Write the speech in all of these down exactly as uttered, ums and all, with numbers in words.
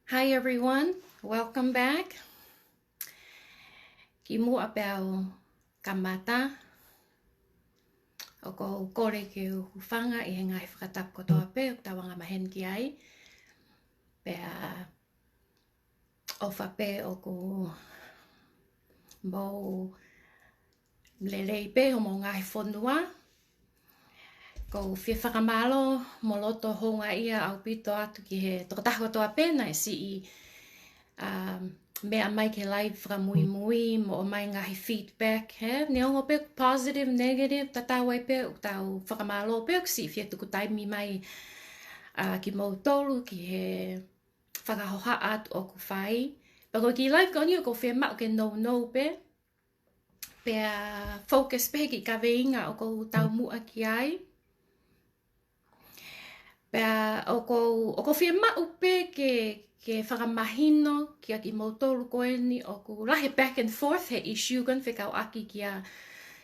Hi everyone, welcome back. Kimuʻa pea u kamata, ʻoku ou kole ke u hūfanga ʻi he ngaahi fakatapu kotoa pē ʻoku tau anga maheni ki ai. Pea ʻofa pē ʻoku mou lelei pē ʻi homou ngaahi fonua. ʻOku ou fie fakamālō mo loto houngaʻia ʻaupito atu ki he tokotaha kotoa pē naʻe siʻi, um, meʻa mai ki he live fakamuimui mo ʻomai ngaahi feedback, hē? Neongo pē positive, negative, tatau ai pē ʻoku tau fakamālō pē ʻoku siʻi fie tuku taimi mai, uh, kimoutolu ki he fakahohaʻa atu ʻoku fai. Pea ko e kiʻi live ko eni ʻoku ou fiemaʻu ke nounou pē, pea focus pē he kiʻi kaveinga ʻoku ou taumuʻa ki ai. Pea ʻoku ou, ʻoku ou fiemaʻu pē ke, ke fakamahino kia kimoutolu ko eni ʻoku lahi e back and forth he issue ko eni fekauʻaki kia,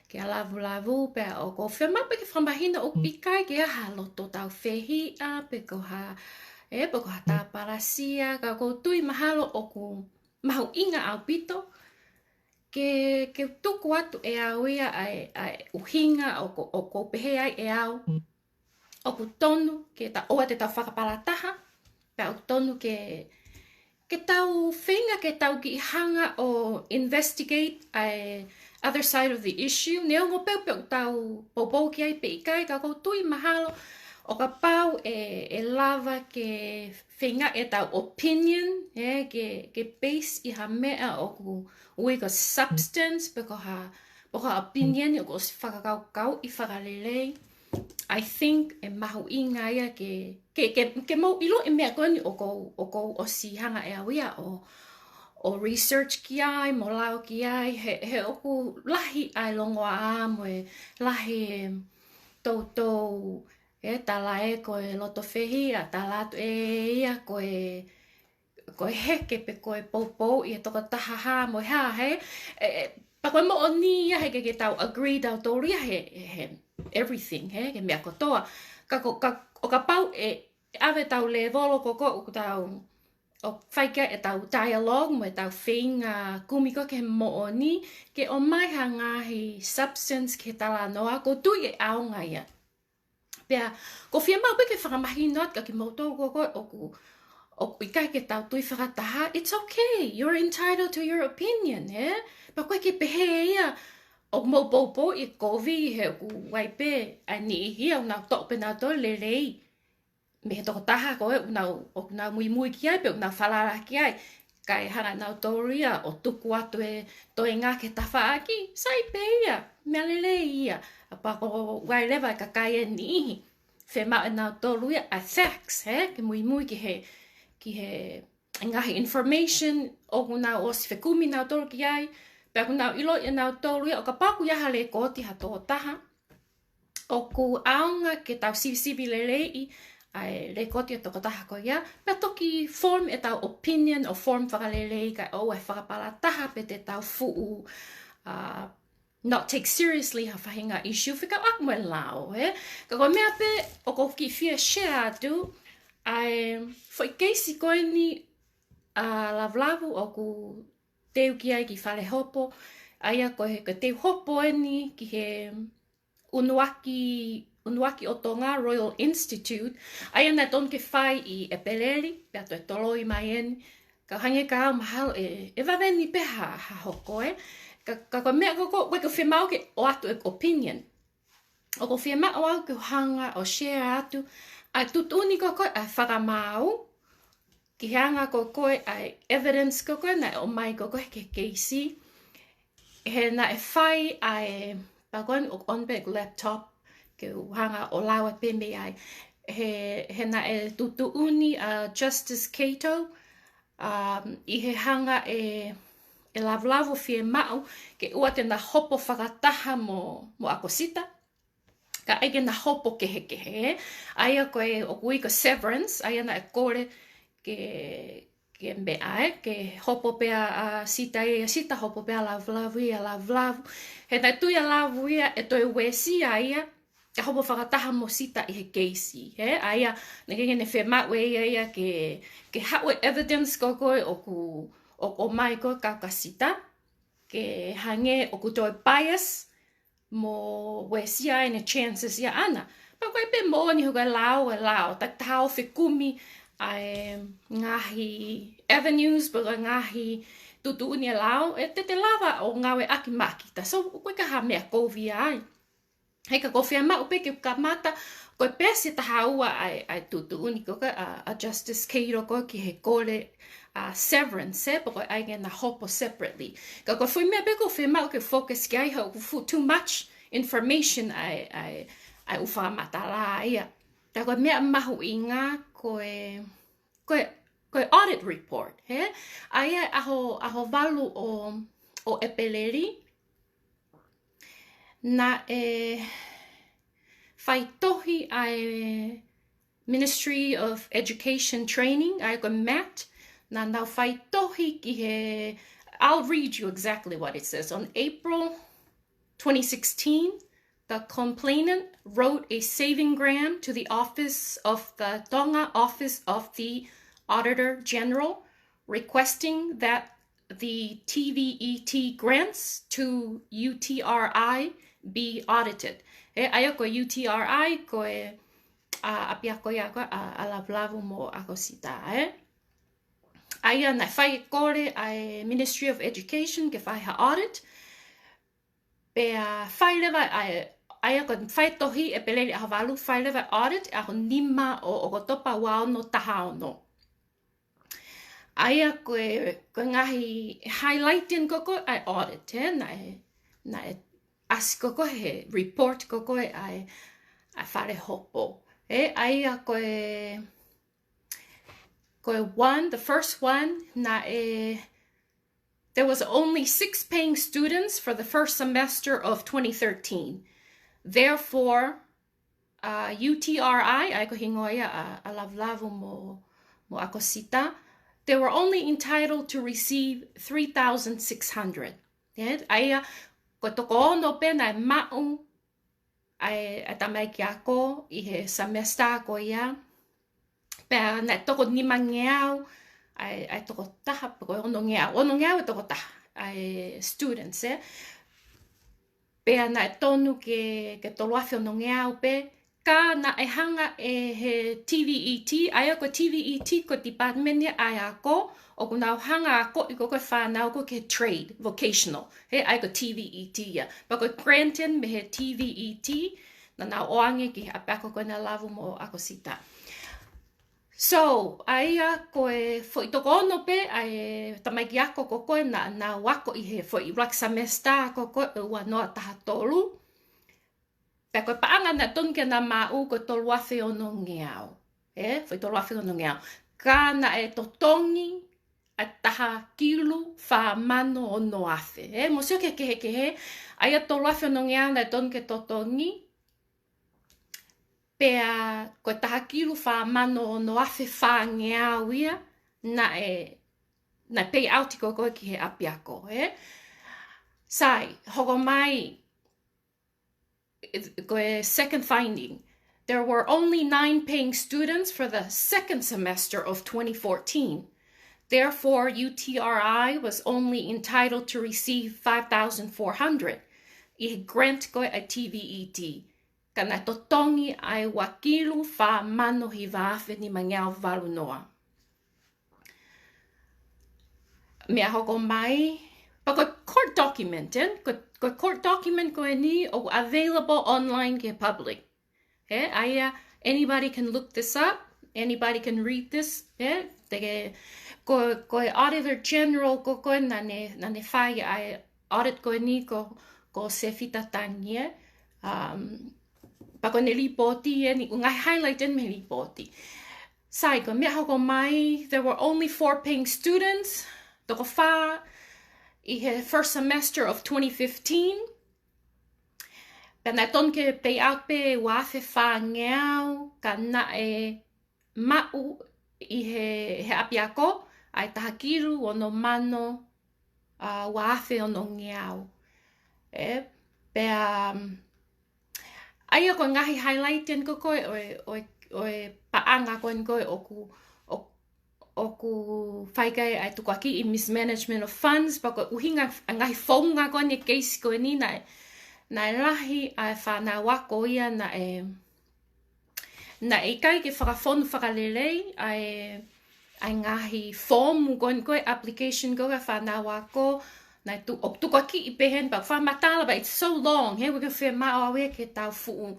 kia Lavulavu, pea ʻoku ou fiemaʻu pē ke fakamahino ʻoku ʻikai ke ʻi ai ha loto tau fehiʻa, pe ko ha, ē, pe ko ha tāpalasia, ka ʻoku ou tui mahalo ʻoku mahuʻinga ʻaupito ke, ke tuku atu ʻe au ia ʻa e, ʻa e ʻuhinga ʻoku, ʻoku ou pehē ai ʻe au ʻoku tonu ke ta, ʻoua te tau fakapalataha, pea ʻoku tonu ke, ke tau feinga ke tau kiʻi hanga ʻo investigate ʻa e other side of the issue. Neongo pē pe ʻoku tau poupou ki ai pe ʻikai, ka ʻoku ou tui mahalo ʻo kapau ʻe, ʻe lava ke feinga ʻetau opinion, ē, ke, ke base ʻi ha meʻa ʻoku ui ko e substance, pe ko ha, pe ko ha opinion ʻoku ʻosi fakakaukauʻi fakalelei. I think ʻe mahuʻinga ia ke, ke, ke, ke mou ʻilo e meʻa ko eni ʻoku ou, ʻoku ou ʻosi hanga ʻe au ia ʻo, ʻo research ki ai, mo lau ki ai, he, he ʻoku lahi ʻa e longoaʻa mo e lahi e toutou, ē, tala ē ko e loto fehiʻa, tala atu ē ia ko e, ko e heke pe ko e poupou ʻi he tokotaha hā mo e hā, hē? ʻE, ʻe, pea ko e moʻoni ia he ʻikai ke tau agree tautolu ia he, he, he everything, hē? He meʻa kotoa. Ka ko, ka, ʻo kapau ʻe, ʻe ʻave ʻetau lēvolo ko ē ʻoku tau, ʻo fai ki ai ʻetau dialogue mo ʻetau feinga kumi ko ē ki he moʻoni, ke ʻomai ha ngaahi substance ki he talanoa, ʻoku ou tui ʻe ʻaonga ia. Pea, ʻoku ou fiemaʻu pē ke fakamahino atu kia kimoutolu ko ē ʻoku, ʻoku ʻikai ke tau tui fakataha, it's okay, you're entitled to your opinion, ē? Pea ʻoku ʻikai ke pehē ia ʻoku mou poupou ʻi he kovi he ʻoku ʻi ai pē ʻa e niʻihi ia ʻoku nau toʻo pē nautolu e lelei mei he tokotaha ko ē ʻoku nau, ʻoku nau muimui ki ai pe ʻoku nau falala ki ai. Kae hanga nautolu ia ʻo tuku atu e toenga ki he tafaʻaki, sai pē ia, meʻa lelei ia. ʻA pea ʻoku ʻi ai leva e kakai ʻe niʻihi, fiemaʻu ʻe nautolu ia ʻa e facts, hē? Ke muimui ki he, ki he ngaahi information ʻoku nau ʻosi fekumi nautolu ki ai, pea ʻoku nau ʻiloʻi ʻe nautolu ia ʻo kapau ʻoku ʻi ai ha lēkooti ha tokotaha, ʻoku ʻaonga ke tau sivisivi leleiʻi ʻa e lēkooti ʻo e tokotaha ko ia, pea toki form ʻetau opinion ʻo form fakalelei kae ʻoua ʻe fakapalataha pe te tau fuʻu, uh, not take seriously ha faʻahinga issue fekauʻaki mo e lao, ē? Ka ko e meʻa pē ʻoku ou kiʻi fie share atu, ʻa e foʻi keisi ko eni ʻa Lavulavu ʻoku teu ki ai ki fale hopo, ʻa ia ko e, ko e teu hopo eni ki he ʻUnuaki, ʻUnuaki ʻo Tonga Royal Institute, ʻa ia naʻe tonu ke fai ʻi ʻEpeleli, pea toe toloi mai eni, ka hangē ka au mahalo ʻe, ʻe vave ni pē ha, ha hoko, ē. Ka, ka ko e meʻa ko ē, ko e, ʻoku ou fiemaʻu ke ʻoatu e opinion. ʻOku ou fiemaʻu au ke u hanga ʻo share atu ʻa e tuʻutuʻuni ko ē ʻa e Fakamaau, ki he anga ko ē ʻa e evidence ko ē naʻe ʻomai ko ē ki he keisi. He naʻe fai ʻa e, pea ko eni ʻoku on pē ʻeku laptop, ke u hanga ʻo lau pē mei ai. He, he naʻe tuʻutuʻuni ʻa Justice Cato, um, ʻi he hanga ʻe, ʻe Lavulavu fiemaʻu ke ʻoua te na hopo fakataha mo, mo ʻAkosita, kae ʻai ke na hopo kehekehe. ʻA ia ko e ʻoku ui ko e severance, ʻa ia naʻe kole ke, ke meʻa ē, ke hopo pē ʻa Sita ia ʻia Sita, hopo pē ʻa Lavulavu ia ʻia Lavulavu. He naʻe tui ʻa Lavu ia ʻe toe uesia ia, ka hopo fakataha mo Sita ʻi he keisi, hē? ʻA ia, naʻe ʻikai ke ne fiemaʻu ʻe ia ia ke, ke haʻu e evidence ko ē ʻoku, ʻoku ʻomai ko ē kia Sita, ke hangē ʻoku toe bias mo uesia ʻene chances ia ʻana. Pea ko e pē moʻoni hoʻo ʻai e lao, e lao, ta taha ʻo fekumi ʻa e ngaahi avenues, pe ko e ngaahi tuʻutuʻuni e lao, ʻe te te lava ʻo ngāueʻaki maʻa kita. So, ʻoku ʻikai ha meʻa kovi ai. He ka ko e fiemaʻu pē ke kamata, ko e peesi ʻe taha ua ʻa e, ʻa e tuʻutuʻuni ko ē ʻa, ʻa Justice Cato ko ē ki he kole ʻa severance, ē, pe ko e ʻai ke na hopo separately. Ka ko e foʻi meʻa pē ʻoku fiemaʻu ke focus ki ai, he ʻoku fuʻu too much information ʻa e, ʻa e, ʻa e ʻū fakamatala ia. Ka ko e meʻa mahuʻinga ko e, ko e, ko e audit report, hē? ʻA ia ʻaho, ʻaho valu ʻo, ʻo ʻEpeleli, naʻe faitohi ʻa e Ministry of Education Training, ʻa ia ko e MAT, naʻa nau faitohi ki he, I'll read you exactly what it says. On April twenty sixteen, the complainant wrote a saving gram to the office of the Tonga Office of the Auditor General, requesting that the T V E T grants to U T R I be audited. Hē, ʻa ia ko e U T R I, ko e, ʻa, ʻapiako ia ko ē ʻa, ʻa Lavulavu mo ʻAkosita, ē? ʻA ia naʻe fai e kole ʻa e Ministry of Education ke fai ha audit, pea fai leva ʻa e, ʻa ia ko e faitohi ʻEpeleli ʻaho valu, fai leva e audit ʻaho nima ʻo ʻOkatopa ua ono taha ono. ʻA ia ko e, ko e ngaahi highlighting ko ē ʻa e audit, ē, naʻe, naʻe ʻasi ko ē he report ko ē ʻa e, ʻa e Fale Hopo. Ē, ʻa ia ko e, ko e one, the first one, naʻe, there was only six paying students for the first semester of twenty thirteen. Therefore, uh, U T R I, ʻa ia ko e hingoa ia ʻa, ʻa Lavulavu mo, mo ʻAkosita, they were only entitled to receive three thousand six hundred. Ē, ʻa ia, ko e toko ono pē naʻe maʻu ʻa e, ʻa e tamaiki ako ʻi he semester ko ia. Pea naʻe toko nimangeau ʻa e, ʻa e toko taha, pe ko e onongeau, onongeau e toko taha ʻa e students, ē. Pea naʻe tonu ke, ke tolu afe onongeau pē, ka naʻe hanga ʻe he T V E T, ʻa ia ko e T V E T ko e department ia ʻa e ako, ʻoku nau hanga ʻo akoʻi ko ē e fānau ko ē ki he trade, vocational, hē, ʻa ia ko e T V E T ia. Pea ko e granted mei he T V E T, naʻa nau ʻoange ki he ʻapiako ko ē ʻa Lavulavu mo ʻAkosita. So, ʻa ia ko e foʻi toko ono pē ʻa e tamaiki ako ko ē naʻa nau ako ʻi he foʻi ʻuluaki semester ko ē ʻo e ua noa taha tolu. Pea ko e paʻanga naʻe tonu ke na maʻu ko e tolu afe onongeau. Ē, foʻi tolu afe onongeau. Ka naʻe totongi ʻa e taha kilu fā mano ono afe. Ē, mou sio ki he kehekehe, ʻa ia tolu afe onongeau naʻe tonu ke totongi, pea ko e taha kilu fā mano ono afe fāngeau ia naʻe, naʻe pay out ko ē ki he ʻapiako, ē. Sai, hoko mai, ko e second finding. There were only nine paying students for the second semester of twenty fourteen. Therefore, U T R I was only entitled to receive five thousand four hundred ʻi he grant ko ē ʻa e T V E T. Ka naʻe totongi ʻa e ua kilu fā mano hiva afe nimangeau valu noa. Meʻa hoko mai, pea ko e court document, ē? Ko, ko e court document ko eni ʻoku available online ki he public. Ē, ʻa ia, anybody can look this up, anybody can read this, ē? Te ke, ko, ko e Auditor General ko ē naʻa ne, naʻa ne fai ʻa e audit ko eni ko, ko Sefita Tangi, ē? Um, pea ko ʻene lipooti eni, ʻoku ngaahi highlight eni mei he lipooti. Sai, ko e meʻa hoko mai, there were only four paying students, toko fā ʻi he first semester of twenty fifteen. Pea naʻe tonu ke pay out pē ua afe fāngeau, ka naʻe maʻu ʻi he, he ʻapiako ʻa e taha kilu ono mano, ā, ua afe onongeau. Ē, pea, um, ʻA ia ko e ngaahi highlight eni ko ē ʻo e, ʻo e, ʻo e paʻanga ko eni ko ē ʻoku, ʻo, ʻoku fai ki ai ʻa e tukuakiʻi mismanagement of funds, pea ko e ʻuhinga ʻa e ngaahi founga ko eni e keisi ko eni naʻe, naʻe lahi ʻa e fānau ako ia naʻe, naʻe ʻikai ke fakafonu fakalelei ʻa e, ʻa e ngaahi foomu ko eni ko ē application ko ē ʻa e fānau ako, naʻe tu-, ʻoku tukuakiʻi pehē ni pea fakamatala, but it's so long, he ʻoku ʻikai ke fiemaʻu ia ke tau fuʻu,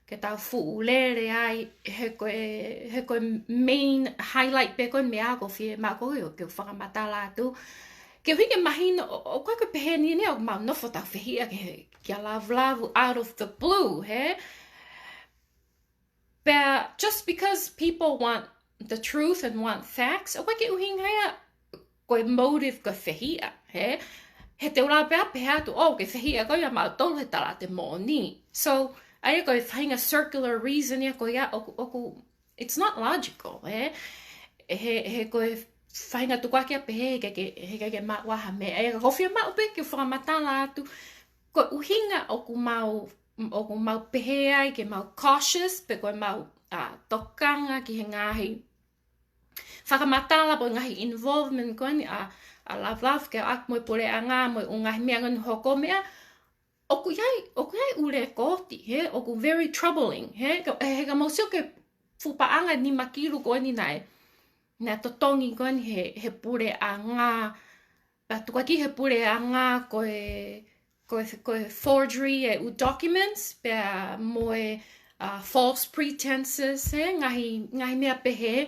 ke tau fuʻu lele ai, he ko e, he ko e main highlight pē ko eni meʻa ʻoku fiemaʻu ko ē ke fakamatala atu. Ke ʻuhi ke mahino, ʻo, ʻoku ʻikai ke pehē ni, ni ʻoku mau nofo tau fehiʻa ki he, kia Lavulavu out of the blue, he? But just because people want the truth and want facts, ʻoku ʻikai ke ʻuhinga ia ko e motive ko e fehiʻa, he? He te u lava pē ʻo pehē atu, ʻoku ke fehiʻa koe ia mautolu he tala ʻete moʻoni. So, ʻa ia ko e faʻahinga circular reason ia ko ia ʻoku, ʻoku, it's not logical, he? He, he ko e faʻahinga tukuakiʻi ia pehē, he ʻikai ke, he ʻikai ke maʻu ha meʻa, ʻa ia ka ʻoku fiemaʻu pē ke fakamatala atu, ko e ʻuhinga ʻoku mau, ʻoku mau pehē ai ke mau cautious, pe ko e mau, ʻa, tokanga ki he ngaahi fakamatala pe ko e ngaahi involvement ko eni ʻa, ʻa Lavulavu ke ʻoatu mo e puleʻanga, mo e ʻū ngaahi meʻa ko eni hoko meʻa, ʻoku ʻi ai, ʻoku ʻi ai ʻū lēkooti, he, ʻoku very troubling, he, ka, he ka mau sio ki he fuʻu paʻanga nima kilu ko eni naʻe, naʻe totongi ko eni he, he puleʻanga, pea tukuakiʻi he puleʻanga ko e, ko e, ko e forgery e ʻū documents, pea mo e, ʻa, false pretenses, he, ngaahi, ngaahi meʻa pehē.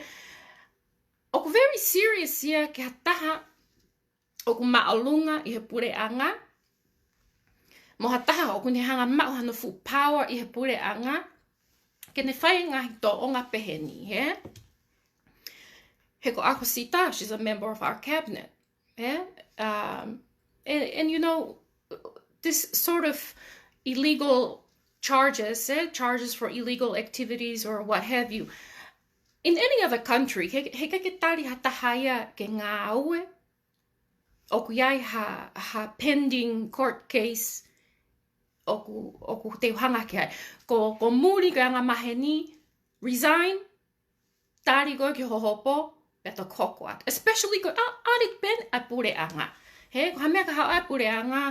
ʻOku very serious ia ki ha taha ʻoku māʻolunga ʻi he puleʻanga, mo ha taha ʻoku ne hanga maʻu hano fuʻu power ʻi he puleʻanga, ke ne fai ngaahi tōʻonga pehē ni, he? He ko ʻAkosita, she's a member of our cabinet, he? Um, and, and you know, this sort of illegal charges, eh, charges for illegal activities or what have you. In any other country, he, he ʻikai ke tali ha taha ia ke ngāue, ʻoku ʻi ai ha, ha pending court case ʻoku, ʻoku te u hanga ki ai. Ko, ko muli ko e anga maheni, resign, tali koe ki ho hopo, pea toki hoko atu. Especially ko e au-, audit pē eni ʻa e puleʻanga. He, ko ha meʻa ka haʻu ʻa e puleʻanga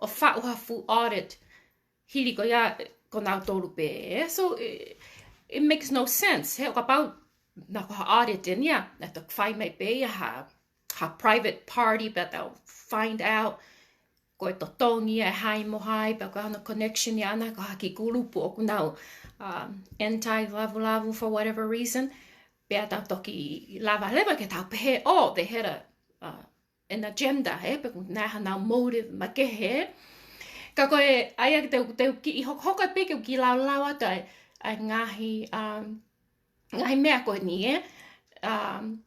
ʻo faʻu ha full audit, hili ko ia, ko nautolu pē, eh? So, it, it makes no sense. He, ʻo kapau naʻa ko ha audit eni ia, naʻa toki fai mai pē ia ha, ha private party, pea tau find out ko e totongi ia ʻe hai mo hai, pea ko hano connection ia ʻana ko ha kiʻi kulupu ʻoku nau, um, anti-Lavulavu for whatever reason, pea tau toki lava leva ke tau pehē, oh, they had a, uh, an agenda, he, pe ʻoku nau hanga ʻo motive makehe. Ka ko e, ʻa ia ke te u, te u kiʻi hok-, hokohoko pē ke u kiʻi laulau atu ʻa e, ʻa e ngaahi, um, ngaahi meʻa ko eni, eh? Um,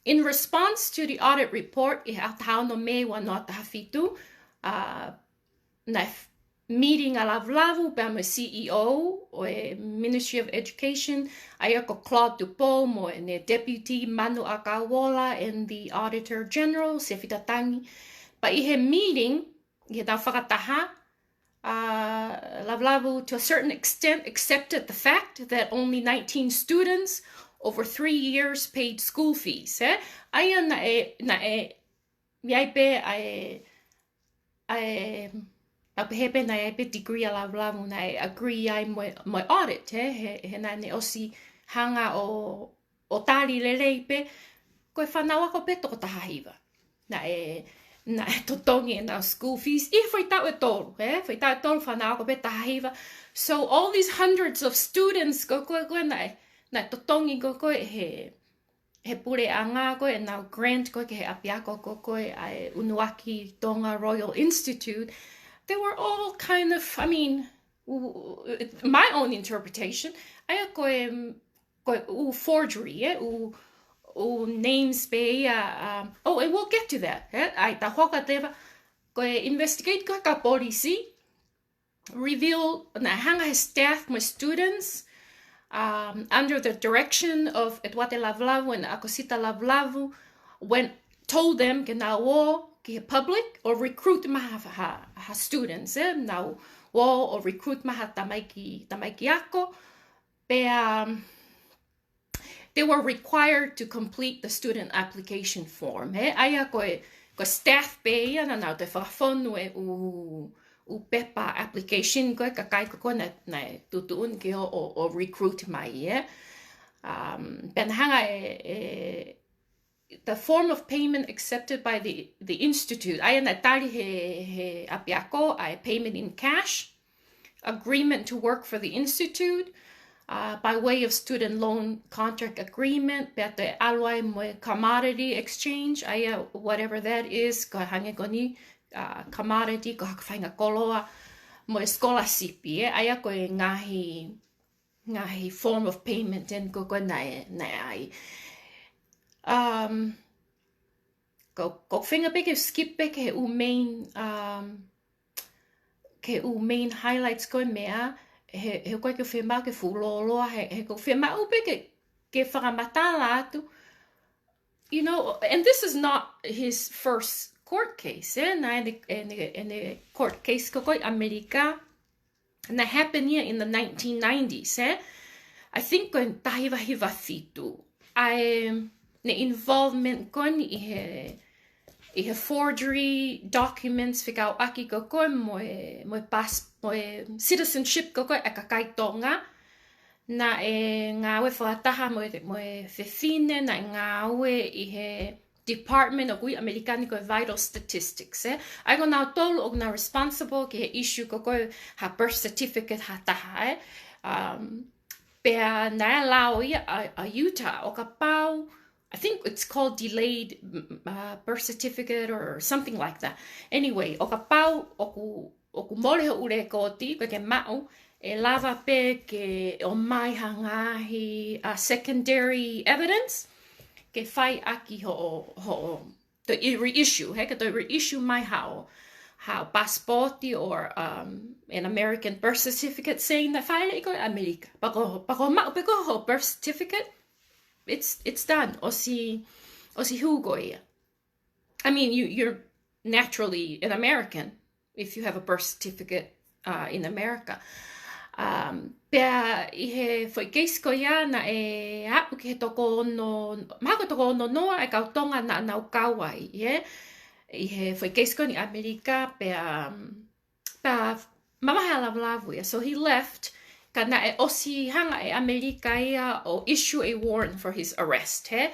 in response to the audit report, ʻi he ʻaho taha ono Mē ua noa taha fitu, uh, naʻe f-, meeting ʻa Lavulavu pea mo e C E O ʻo e Ministry of Education, ʻa ia ko Claude Dubow mo ʻene deputy Manu ʻAkauola and the Auditor General, Sefita Tangi. Pea ʻi he meeting, ʻi he tau fakataha, uh, Lavulavu, to a certain extent, accepted the fact that only nineteen students over three years paid school fees, eh? ʻA ia naʻe, naʻe, ʻi ai pē ʻa e, ʻa e, tau pehē pē naʻe ʻi ai pē degree ʻa Lavulavu naʻe agree ai mo e, mo e audit, he, he, he naʻa ne ʻosi hanga ʻo, ʻo tali lelei pē, ko e fānau ako pē toko taha hiva naʻe, naʻe totongi ʻenau school fees ʻi he foʻi taʻu ʻe tolu, he? Foʻi taʻu ʻe tolu fānau ako pē taha hiva. So all these hundreds of students ko ē, ko ē, ko ē naʻe, naʻe totongi ko ē, ko ē he, he puleʻanga ko ē ʻenau grant ko ē ki he ʻapiako ko ē, ko ē ʻa e ʻUnuaki Tonga Royal Institute. They were all kind of, I mean, w-, w-, my own interpretation, ʻa ia ko e, ko e ʻū forgery, eh? ʻŪ, ʻū names pē ia, um, oh, and we'll get to that, eh? ʻAi, tau hoko atu leva, ko e investigate ko ē ʻa e polisi, reveal naʻe hanga he staff mo e students, um, under the direction of ʻEtuate Lavulavu and ʻAkosita Lavulavu, went, told them ke nau ō ki he public ʻo recruit mai ha, ha, ha students, eh? Nau pō ʻo recruit mai ha tamaiki, tamaiki ako, pea, um, they were required to complete the student application form. He, ʻa ia ko e, ko e staff pē ia naʻa nau toe fakafonu e ʻū, ʻū pepa application ko ē ʻa e kakai ko ē naʻe, naʻe tuʻutuʻuni ke ō, ʻo, ʻo recruit mai, ē. Um, pea naʻe hanga ʻe, ʻe, the form of payment accepted by the, the institute. ʻA ia naʻe tali he, he ʻapiako ʻa e payment in cash, agreement to work for the institute, uh, by way of student loan contract agreement, pea toe ʻalu ai mo e commodity exchange, ʻa ia whatever that is, ko e hangē ko eni, uh, commodity, ko ha faʻahinga koloa, mo e scholarship, ē, ʻa ia ko e ngaahi, ngaahi form of payment eni ko ē naʻe, naʻe ʻi ai. Um, ko, ko e feinga pē ke skip pē ki he ʻū main, um, ki he ʻū main highlights ko ē meʻa, he, he ʻoku ʻikai ke fiemaʻu ke fuʻu lōloa, he, he ʻoku fiemaʻu pē ke, ke fakamatala atu. You know, and this is not his first court case, ē? Naʻe ʻi ai ʻene, ʻene, ʻene court case ko ē ʻi ʻAmelika, naʻe happen ia in the nineteen nineties, ē? I think ko e taha hiva hiva fitu. ʻA ʻene involvement ko eni ʻi he, ʻi he forgery documents fekauʻaki ko ē mo e, mo e pas-, mo e citizenship ko ē ʻa e kakai Tonga. Naʻe ngāue fakataha mo e, mo e fefine, naʻe ngāue ʻi he department ʻoku ui ʻAmelika ni ko e Vital Statistics, ē. ʻA ia ko nautolu ʻoku nau responsible ki he issue ko ē ha birth certificate ha taha, ē. Um, pea naʻe lao ia ʻa, ʻa Utah ʻo kapau, I think it's called delayed, mm, uh, birth certificate or something like that. Anyway, ʻo kapau ʻoku, ʻoku mole hoʻo lēkooti, ʻikai ke maʻu, ʻe lava pē ke ʻomai ha ngaahi, uh, secondary evidence ke fai ʻaki hoʻo, hoʻo, toe reissue, he ke toe reissue mai haʻo, haʻo passport or, um, an American birth certificate saying that fāʻeleʻi koe ʻi ʻAmelika. Pea ko, pea ko e maʻu pē ko ē hoʻo birth certificate, it's, it's done. ʻOsi, ʻosi hū ko ia. I mean, you, you're naturally an American if you have a birth certificate, uh, in America. Um, pea ʻi he foʻi case ko ia naʻe aʻu ki he toko ono, mahalo ko e toko ono noa e kau Tonga naʻa nau kau ai, ē? ʻI he foʻi case ko eni ʻi ʻAmelika, pea, um, pea mavahe ʻa e lavulavu ia. So he left, ka naʻe ʻosi hanga ʻe ʻAmelika ia ʻo issue a warrant for his arrest, ē?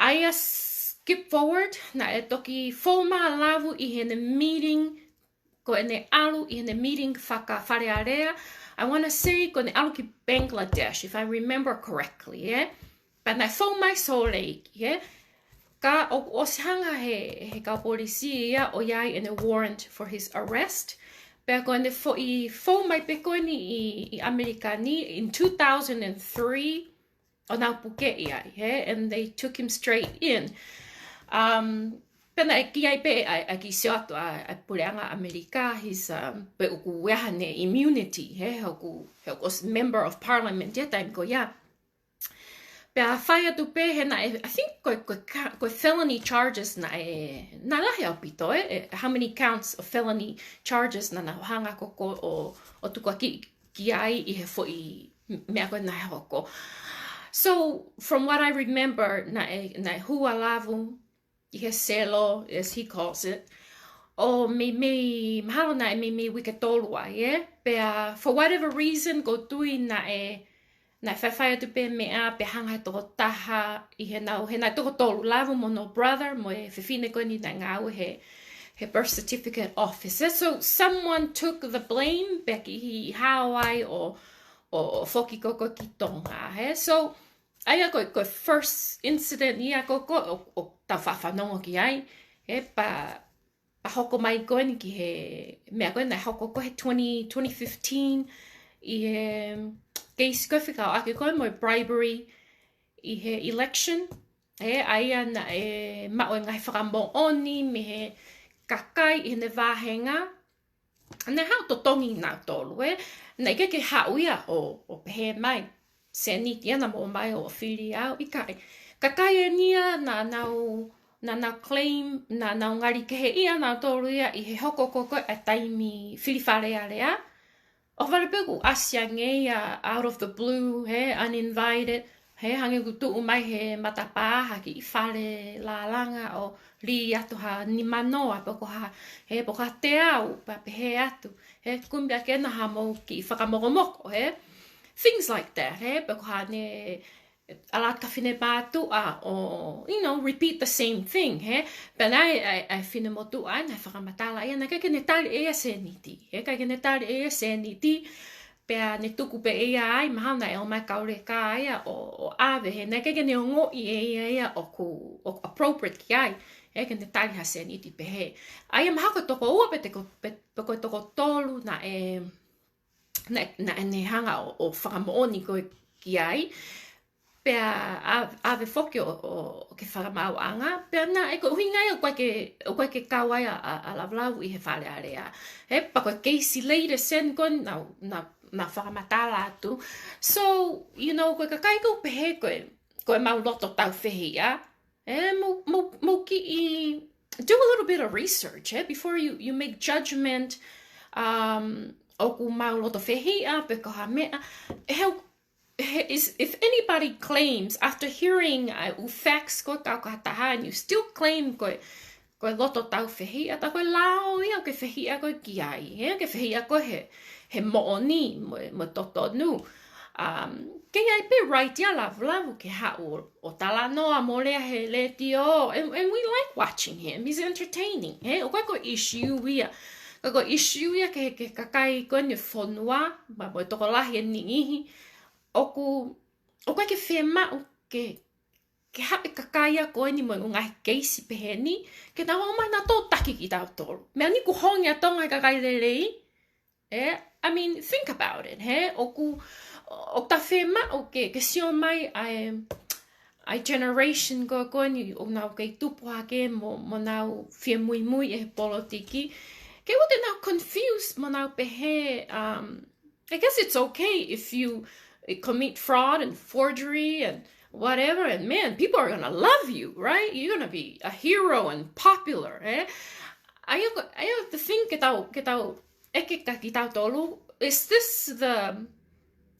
ʻA ia skip forward, naʻe toki fou mai ʻa Lavu ʻi heʻene meeting, ko ʻene ʻalu ʻi heʻene meeting faka-Fale Alea. I wanna say ko ʻene ʻalu ki Bangladesh, if I remember correctly, ē? Pea naʻe fou mai Salt Lake, ē? Ka ʻoku ʻosi hanga he, he kau polisi ia ʻo ʻi ai ʻene warrant for his arrest. Pea ko ʻene foʻi fou mai pē ko eni ʻi, ʻi ʻAmelika ni in two thousand and three, ʻo nau pukeʻi ai, ē? And they took him straight in. Um, pea naʻe kī ai pē ʻa e, ʻa e kiʻi sio atu ʻa, ʻa e puleʻanga ʻAmelika, his, um, pe ʻoku ʻi ai haʻane immunity, ē? He ʻoku, he ʻoku ʻosi member of parliament ia taimi ko ia. Pea fai atu pē he naʻe, I think ko e, ko e ka-, ko e felony charges naʻe, naʻe lahi ʻaupito, ē? ʻE, how many counts of felony charges naʻa nau hanga ko ē ʻo, ʻo tukuakiʻi ki ai ʻi he foʻi meʻa ko ē naʻe hoko. So, from what I remember, naʻe, naʻe hū ʻa Lavu ʻi he selo, as he calls it, ʻo meimei, mahalo naʻe meimei uike tolu ai, ē? Pea, for whatever reason, ʻoku ou tui naʻe, naʻe faifai atu pē meʻa, pea hanga he tokotaha ʻi heʻenau, he naʻe toko tolu, Lavu mo hono brother, mo e fefine ko eni naʻe ngāue he, he birth certificate office. So someone took the blame, pea kiʻi hao ai ʻo, ʻo, ʻo foki ko ē ki Tonga, ē? So, ʻa ia ko e, ko e first incident ia ko ē ʻoku, ʻoku tau faʻa fanongo ki ai, ē, pea, pea hoko mai ko eni ki he, meʻa ko ē naʻe hoko ko ē he twenty, twenty fifteen, ʻi he case ko ē fekauʻaki ko ē mo e bribery ʻi he election, ē, ʻa ia naʻe maʻu e ngaahi fakamoʻoni mei he kakai ʻi heʻene vāhenga, naʻe haʻu totongi nautolu, ē. Naʻe ʻikai ke haʻu ia ʻo, ʻo pehē mai, sēniti ia naʻa mou ō mai ʻo fili au, ʻikai. Kakai eni ia naʻa nau naʻa nau claim, naʻa nau ngali keheʻi ʻa nautolu ia ʻi he hoko ko ē ʻa e taimi fili Fale Alea. ʻO vale pē ʻoku ʻasi ange ia out of the blue, he uninvited, he hangē ʻoku tuʻu mai he matapā ha kiʻi fale lālanga ʻo lī atu ha nima noa pe ko ha, he pe ko ha teau, pea pehē atu, he kumi ʻa ke na ha mou kiʻi fakamokomoko, he things like that, he pe ko ha ne ʻalu atu ka finemātuʻa ʻo, you know, repeat the same thing, he? Pea naʻe, ʻa e, ʻa e finemotuʻa, naʻe fakamatala ia, naʻe ʻikai ke ne tali ʻe ia sēniti, he? ʻIkai ke ne tali ʻe ia sēniti, pea ne tuku pē ia ai, mahalo naʻe ʻomai kau leka ia ʻo, ʻo ʻave, he? Naʻe ʻikai ke ne ongoʻi ʻe ia ia ʻoku, ʻoku appropriate ki ai, he? Ke ne tali ha sēniti pehē. ʻA ia mahalo ko e toko ua pe te ko, pe, pe ko e toko tolu naʻe, naʻe, naʻe ne hanga ʻo, ʻo fakamoʻoni ko ē ki ai, pea ʻa, ʻave foki ʻo, ʻo, ʻo ke fakamaauʻanga, pea naʻe ko e ʻuhinga ia ʻoku ʻikai ke, ʻoku ʻikai ke kau ai ʻa, ʻa, ʻa Lavulavu ʻi he Fale Alea. He pe ko e keisi latest eni ko ē naʻa, naʻa, naʻa fakamatala atu. So, you know, ko e kakai ʻoku pehē ko ē, ko ʻemau loto tau fehiʻa, ē, mou, mou, mou kiʻi do a little bit of research, ē, before you, you make judgment, um, ʻoku mau loto fehiʻa, pe ko ha meʻa, he, he is, if anybody claims, after hearing, uh, ʻū facts ko ē kau ka taha, and you still claim ko ē, ko e loto tau fehiʻa, tā ko e lao ia ʻoku ke fehiʻa ko ē ki ai, ē, ke fehiʻa ko ē he, he moʻoni, mo, mo totonu. Um, ke ʻi ai pē right ia Lavulavu ke haʻu ʻo, ʻo talanoa mo lea he letiō, and, and we like watching him, he's entertaining, he? ʻOku ʻikai ko e issue ia, ka ko e issue ia ke, ke kakai ko eni e fonua, ma mo e tokolahi e niʻihi, ʻoku, ʻoku ʻikai ke fiemaʻu ke, ke haʻu e kakai ia ko eni mo e ngaahi keisi pehē ni, ke nau ō mai nautolu ʻo taki kitautolu. Meʻa ni kuo honge ʻa Tonga he kakai lelei, ē, I mean, think about it, he? ʻOku, ʻoku ta fiemaʻu ke, ke sio mai ʻa e, ʻa e generation ko ē ko eni ʻoku nau kei tupu hake mo, mo nau fie muimui ʻi he polotiki. Ke ʻoua te nau confuse mo nau pehē, um, I guess it's okay if you, uh, commit fraud and forgery and whatever, and man, people are gonna love you, right? You're gonna be a hero and popular, eh? ʻA ia ko, ʻa ia the thing ke tau, ke tau ʻeke kia kitautolu, is this the,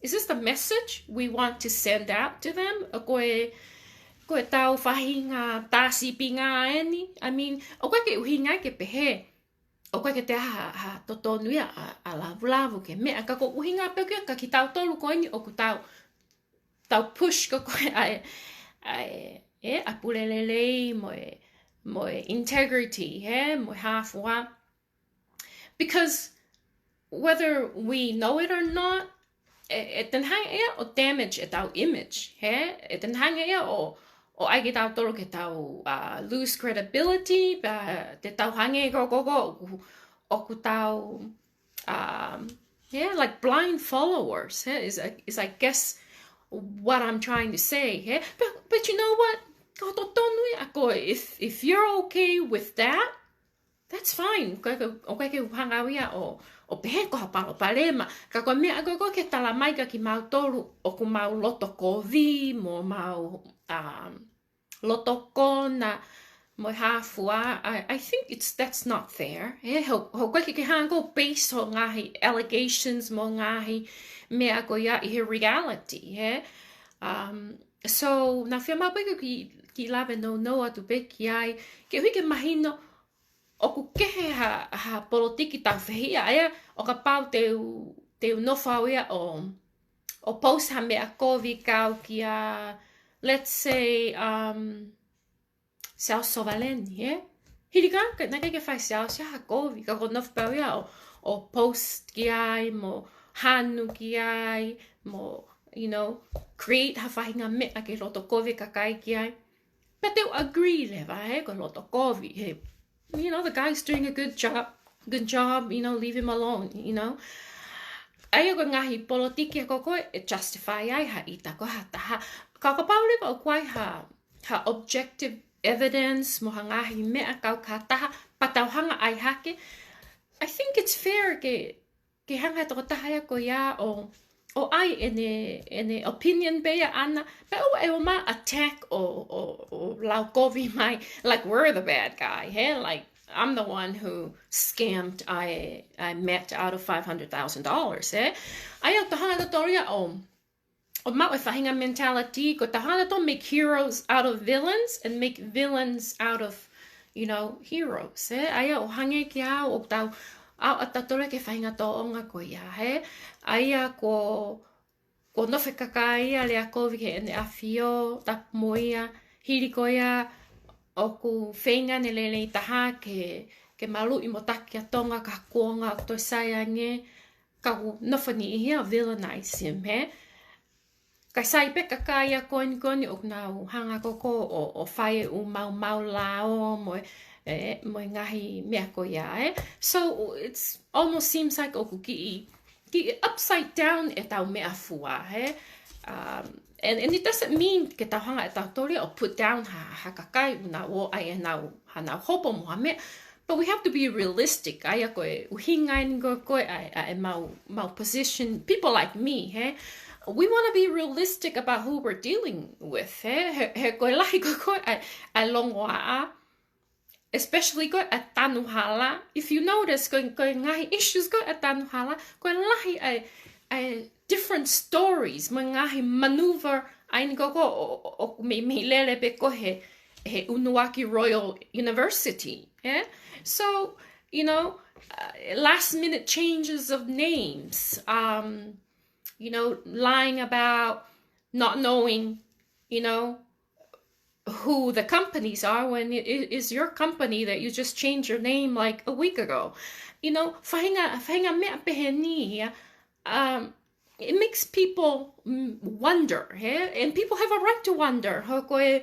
is this the message we want to send out to them? ʻA ko e, ko e tau faʻahinga tā sīpinga eni? I mean, ʻoku ʻikai ke ʻuhinga ke pehē ʻoku ʻikai ke toe ha, ha totonu ia ʻa, ʻa Lavulavu ke meʻa, ka ko e ʻuhinga pē ko ia kia kitautolu ko eni ʻoku tau, tau push ko ē ko ē ʻa e, ʻa e, ē, ʻa e pule lelei mo e, mo e integrity, he, mo e hā fua. Because whether we know it or not, ʻe, ʻe te ne hanga ia ʻo damage ʻetau image, he? ʻE te ne hanga ia ʻo, ʻo ʻai kitautolu ke tau, uh, lose credibility, pea te tau hangē ko, ko, ko, ʻoku, ʻoku tau, um, yeah, like blind followers, he? Is, is I guess what I'm trying to say, he? But, but you know what? Ko e totonu ia ʻa ko ē, if, if you're okay with that, that's fine. ʻOku ʻikai ke, ʻoku ʻikai ke u hanga au ia ʻo, ʻo pehē ko ha palopalema. Ka ko e meʻa ko ē ko ē ke tala mai kia kimautolu ʻoku mau loto kovi, mo mau, um, loto kona, mo e hā fua. I, I think it's, that's not fair. He, he, he ʻoku ʻikai ke, ke hanga ʻo base hoʻo ngaahi allegations mo e ngaahi meʻa ko ia ʻi he reality, he? Um, so, naʻa fiemaʻu pē ke u kiʻi, kiʻi lave nounou atu pē ki ai, ke ʻuhi ke mahino, ʻoku kehe ha, ha polotiki tau fehiʻa, ʻa ia ʻo kapau te u, te u nofo au ia ʻo, ʻo post ha meʻa kovi kau kia, let's say, um, Siaosi Sovaleni, he? Hili ka, ka, naʻe ʻikai ke fai Siaosi ha kovi, ka ko e nofo pē au ia ʻo, ʻo post ki ai, mo hanu ki ai, mo, you know, create ha faʻahinga meʻa ke loto kovi e kakai ki ai. But they'll agree leva, he, ko e loto kovi, he, you know, the guy's doing a good job, good job, you know, leave him alone, you know. ʻA ia ko e ngaahi polotiki ko ē ko ē ʻe justify ai ha ʻita ko ē ha taha. Ka kapau leva ʻoku ʻi ai ha, ha objective evidence mo ha ngaahi meʻa kau ki ha taha, pea tau hanga ʻai hake. I think it's fair ke, ke hanga e tokotaha ia ko ia ʻo, ʻo ʻai ʻene, ʻene opinion pē ia ʻana, pea ʻoua ʻe ō mai ʻo attack ʻo, ʻo, ʻo lau kovi mai, like, we're the bad guy, he? Like, I'm the one who scammed a, a Met out of five hundred thousand dollars, he? ʻA ia ʻoku tau hanga tautolu ia ʻo, ʻo maʻu e faʻahinga mentality, ko e tau hanga tautolu make heroes out of villains and make villains out of, you know, heroes, he? ʻA ia ʻoku hangē kiate au ʻoku tau, ʻa, ʻa tautolu ki he faʻahinga tōʻonga ko ia, he? ʻA ia ko, ko e nofo e kakai ia lea kovi ki heʻene ʻafio, tapu mo ia, hili ko ia, ʻoku feinga ʻene lelei taha ke, ke maluʻi mo taki ʻa Tonga ki ha kuonga ʻoku toe sai ange, ka ʻoku nofo e niʻihi ia ʻo villainize him, he? Kae sai pē kakai ia ko eni ko eni ʻoku nau hanga ko ē ʻo, ʻo fai e ʻū maumau lao mo e, e, mo e ngaahi meʻa ko ia, e? So, it's almost seems like ʻoku kiʻi, kiʻi upside down ʻetau meʻafua, he? Um, and, and it doesn't mean ke tau hanga ʻe tautolu ia ʻo put down ha, ha kakai ʻoku nau ō ai ʻenau, haʻanau hopo mo ha meʻa. But we have to be realistic. ʻA ia ko e ʻuhinga eni ko ē ʻa e, ʻa e mau, mau position, people like me, he? We wanna be realistic about who we're dealing with, he? He, he ko e lahi ko ē ʻa e, ʻa e longoaʻa, especially ko ē ʻa e tanu hala. If you notice, ko e, ko e ngaahi issues ko ē ʻa e tanu hala, ko e lahi ʻa e, ʻa e different stories, mo e ngaahi maneuver, ʻa eni ko ē ʻoku, ʻo, ʻo, ʻo mei, mei lele pē ko ē he, he ʻUnuaki Royal University, yeah? So, you know, uh, last minute changes of names, um, you know, lying about not knowing, you know, who the companies are when it i-, is your company that you just changed your name, like, a week ago. You know, faʻahinga, faʻahinga meʻa pehē ni ia, um, it makes people, mm, wonder, he? And people have a right to wonder. He ko e,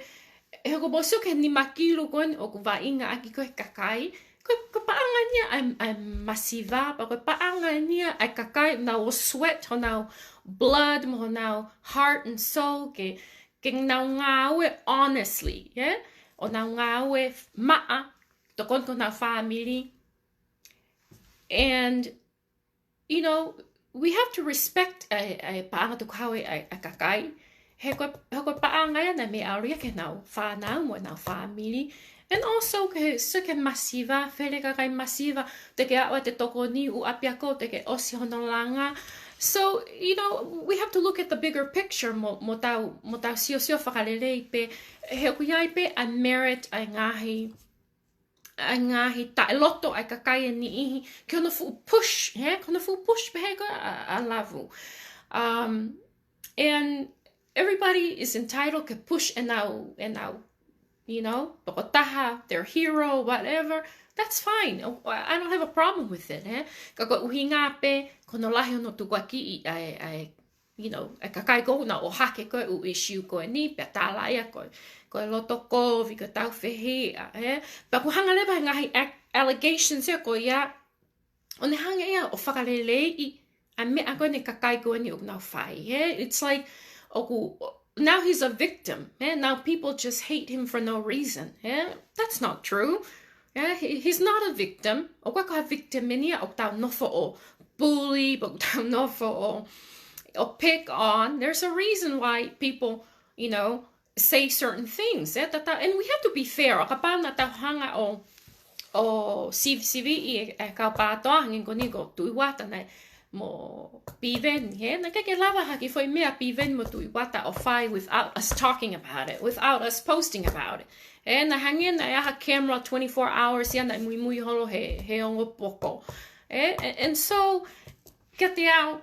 he ko e mou sio ki he nima kilu ko eni ʻoku vaʻinga ʻaki ko ē he kakai, ko e, ko e paʻanga eni ia ʻa e, ʻa e masiva, pea ko e paʻanga eni ia ʻa e kakai naʻa nau sweat honau blood mo honau heart and soul ke, ke nau ngāue honestly, yeah? ʻO nau ngāue maʻa, tokoni ki honau fāmili. And, you know, we have to respect ʻa e, ʻa e paʻanga tukuhau ʻa e, ʻa e kakai. He ko e, he ko e paʻanga ia naʻe meʻa ʻalu ia ki heʻenau fānau mo ʻenau fāmili. And also ke, so ke masiva, fele kakai masiva, teʻeki ke aʻu ʻete tokoni, ʻū ʻapiako, teʻeki ke ʻosi hono langa. So, you know, we have to look at the bigger picture mo, mo tau, mo tau siosio fakalelei pē, he ʻoku ʻi ai pē ʻa e merit ʻa e ngaahi, ʻa e ngaahi taʻeloto ʻa e kakai ʻe niʻihi, ki hono fuʻu push, he? Ki hono fuʻu push pehē ko ē ʻa, ʻa Lavu. Um, and everybody is entitled ke push ʻenau, ʻenau, you know, tokotaha, their hero, whatever. That's fine. I, I don't have a problem with it, he? Ka ko e ʻuhinga pē, ko hono lahi hono tukuakiʻi ʻa e, ʻa e, you know, ʻa e kakai ko ē naʻa nau ʻohake ko ē ʻū issue ko eni, pea tālaʻi ia ko e, ko e loto kovi, ko e tāufehiʻa, he? Pea ʻoku hanga leva he ngaahi ac-, allegations ia ko ia, ʻo ne hanga ia ʻo fakaleleiʻi ʻa e meʻa ko eni ʻa e kakai ko eni ʻoku nau fai, he? It's like, ʻoku, now he's a victim, he? Now people just hate him for no reason, he? That's not true. Yeah, he, he's not a victim. ʻOku ʻikai ko ha victim eni ia ʻoku tau nofo ʻo bully, ʻoku tau nofo ʻo, ʻo pick on. There's a reason why people, you know, say certain things, eh? Tata, and we have to be fair. ʻO kapau naʻa tau hanga ʻo, ʻo sivisiviʻi e, e kau PATOA, hangē ko eni ko Tuʻi Uata naʻe mo Piveni, he? Naʻe ʻikai ke lava ha kiʻi foʻi meʻa Piveni mo Tuʻi Uata ʻo fai without us talking about it, without us posting about it. He? Naʻe hangē naʻe ʻi ai ha camera twenty-four hours ia naʻe muimui holo he, he ongo poko. Eh? And, and so, kiate au,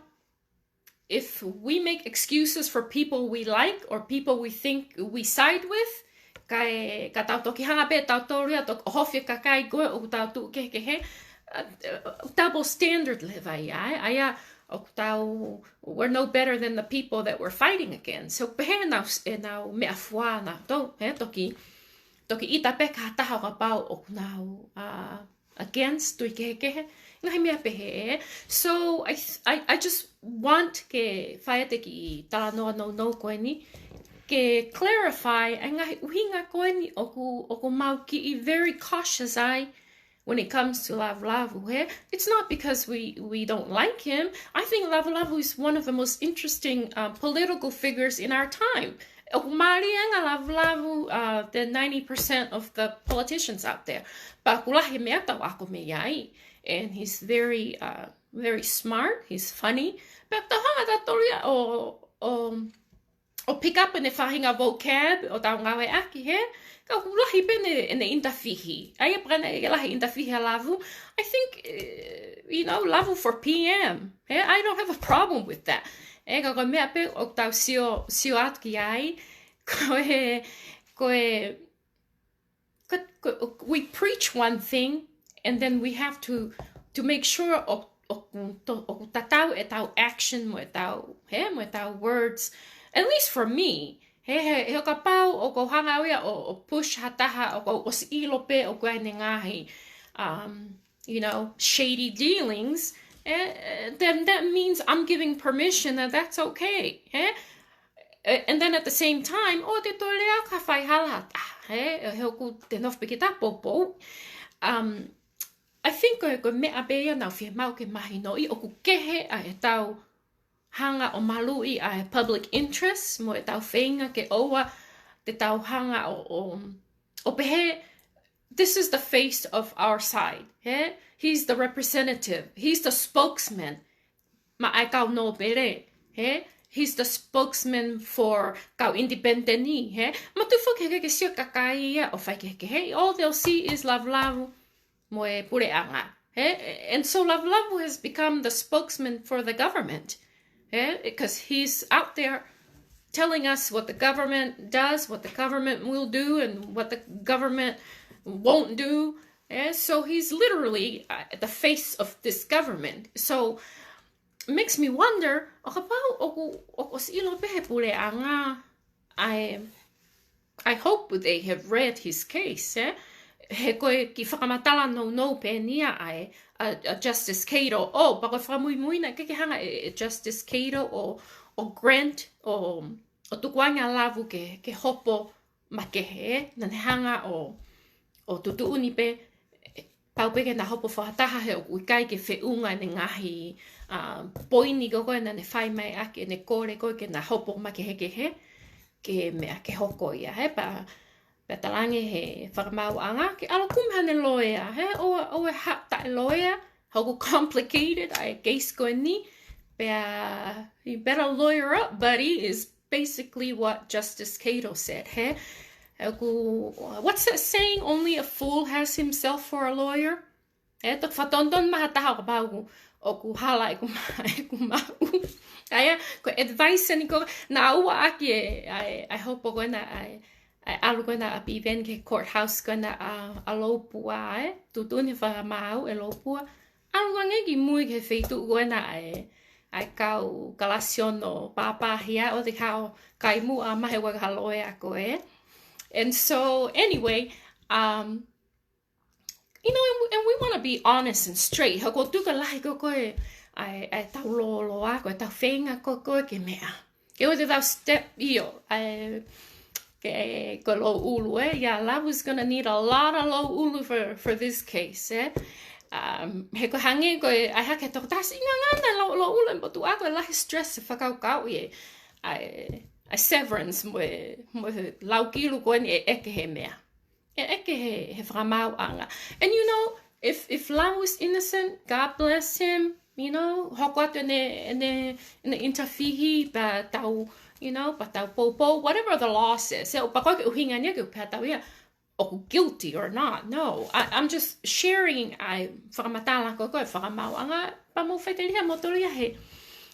if we make excuses for people we like or people we think we side with, kae, ka tau toki hanga pē tautolu ia ʻo toki ʻohofi e kakai ko ē ʻoku tau tuʻu kehekehe, uh, double standard leva ia, eh? ʻA ia, ʻoku tau, we're no better than the people that we're fighting against. So, pehē ʻenau, ʻenau meʻafua nautolu, he? Toki, toki ʻita pē ki ha taha ʻo kapau ʻoku nau, uh, against tui kehekehe, ngaahi meʻa pehē, eh? So, I, th-, I, I just want ke fai ʻete kiʻi talanoa nounou ko eni, ke clarify ʻa e ngaahi ʻuhinga ko eni ʻoku, ʻoku mau kiʻi very cautious ai when it comes to Lavulavu, he? It's not because we, we don't like him. I think Lavulavu is one of the most interesting, uh, political figures in our time. ʻoku mālie ange ʻa Lavulavu, uh, the ninety percent of the politicians out there. Pea ʻoku lahi meʻa tau ako mei ai. And he's very, uh, very smart, he's funny. Pea tau hanga tautolu ia ʻo, ʻo, ʻo pick up ʻene faʻahinga vocab ʻo tau ngāueʻaki, hē? Ka ʻoku lahi pē ʻene, ʻene ʻinitafihi. ʻA ia pē naʻe lahi ʻinitafihi ʻa Lavu. I think, uh, you know, Lavu for P M. Hē? I don't have a problem with that. Ē, ka ko e meʻa pē ʻoku tau sio, sio atu ki ai, ko e, ko e, ko, ko, we preach one thing, and then we have to, to make sure ʻo, ʻo, ʻo, ʻoku tatau ʻetau action mo ʻetau, hē, mo ʻetau words. At least for me, hē, hē, he ʻo kapau ʻoku ou hanga au ia ʻo, ʻo push ha taha ʻoku ou ʻosi ʻilo pē ʻoku ʻi ai ʻene ngaahi, um, you know, shady dealings, eh, eh, then that means I'm giving permission that that's okay, eh? Eh, and then at the same time, ʻoua te toe lea ka fai hala ha taha, eh? Eh, he ʻoku te nofo pē ke ta poupou. Um, I think ko e, ko e meʻa pē ia naʻa ku fiemaʻu ke mahinoʻi ʻoku kehe ʻa ʻetau hanga ʻo maluʻi ʻa e public interest mo ʻetau feinga ke ʻoua te tau hanga ʻo, ʻo, ʻo pehē, this is the face of our side, hē? He's the representative, he's the spokesman. Maʻa e kau nōpele, hē? He's the spokesman for kau independent, hē? Matu foki he ke sio kakai ia ʻo fai kehekehe. All they'll see is Lavulavu mo e puleʻanga, hē? And so Lavulavu has become the spokesman for the government, hē? Because he's out there telling us what the government does, what the government will do, and what the government won't do. And so he's literally, uh, the face of this government. So makes me wonder, ʻo kapau ʻoku, ʻoku ʻosi ʻilo pē he puleʻanga, I, I hope they have read his case, eh? He ko e kiʻi fakamatala nounou pē eni ia ʻa e, ʻa, ʻa Justice Cato. ʻO, pea ko e fakamuimuina ke, ke hanga ʻe, ʻe Justice Cato ʻo, ʻo grant, ʻo, ʻo tukuange ʻa Lavu ke, ke hopo makehe, naʻa ne hanga ʻo, ʻo tuʻutuʻuni pē, pau pē ke na hopo fakataha he ʻoku ʻikai ke feʻunga ʻene ngaahi, uh, poini ko ē naʻa ne fai mai ʻaki ʻene kole ko ē ke na hopo makehekehe, ke meʻa ke hoko ia, hē? Pea, pea talaange he fakamaauʻanga ke ʻalu kumi haʻane loea, hē? ʻOua, ʻoua ʻe haʻu taʻe loea, ʻoku complicated ʻa e case ko eni, pea, you better lawyer up, buddy, is basically what Justice Cato said, hē? ʻOku, what's that saying? Only a fool has himself for a lawyer. Ē, toki fakatonutonu mai ha taha ʻo kapau ʻoku, ʻoku hala ʻeku ma-, ʻeku maʻu. ʻA ia, ko e advice eni ko, naʻa ʻoua ʻaki e, ʻa e, ʻa e hopo ko ena, ʻa e, ʻa e ʻalu ko ena ʻa Piveni ki he courthouse ko ena ʻa, ʻa Lopua, ē? Tuʻutuʻuni fakamaau ʻe Lopua. ʻAlu ange ki mui ki he feituʻu ko ena ʻa e, ʻa e kau kalasi ono pāpāhia ʻo te hao kai muʻa mahe ua ka loea ko ē. And so, anyway, um, you know, and we, and we wanna be honest and straight. He ko e tuʻunga lahi ko ē ʻa e, ʻa e tau lōloa, ko e tau feinga ko ē ke meʻa. Ke ʻoua te tau step ʻio, ʻa e, ke, ko e louʻulu, ē? Yeah, Lavu's gonna need a lot of louʻulu for, for this case, ē? Um, he ko e hangē ko e, ʻai hake tokotasi ʻi ngangana lou-, louʻulu ʻe motuʻa ko e lahi stress e fakakaukau ē, ʻa e, ʻa e severance mo e, mo e laukilu ko eni ʻe ʻeke he meʻa. ʻE ʻeke he, he fakamaauʻanga. And you know, if, if Lavu is innocent, God bless him, you know, hoko atu ʻene, ʻene, ʻene ʻinitafihi, pea tau, you know, pea tau poupou, whatever the law says. Ē, ʻoku pau ke ʻuhinga eni ke u pehē atu ia, ʻoku guilty or not. No, I, I'm just sharing ʻa e fakamatala ko ē ko e fakamaauʻanga, pea mou faiteliha mo toli ia he,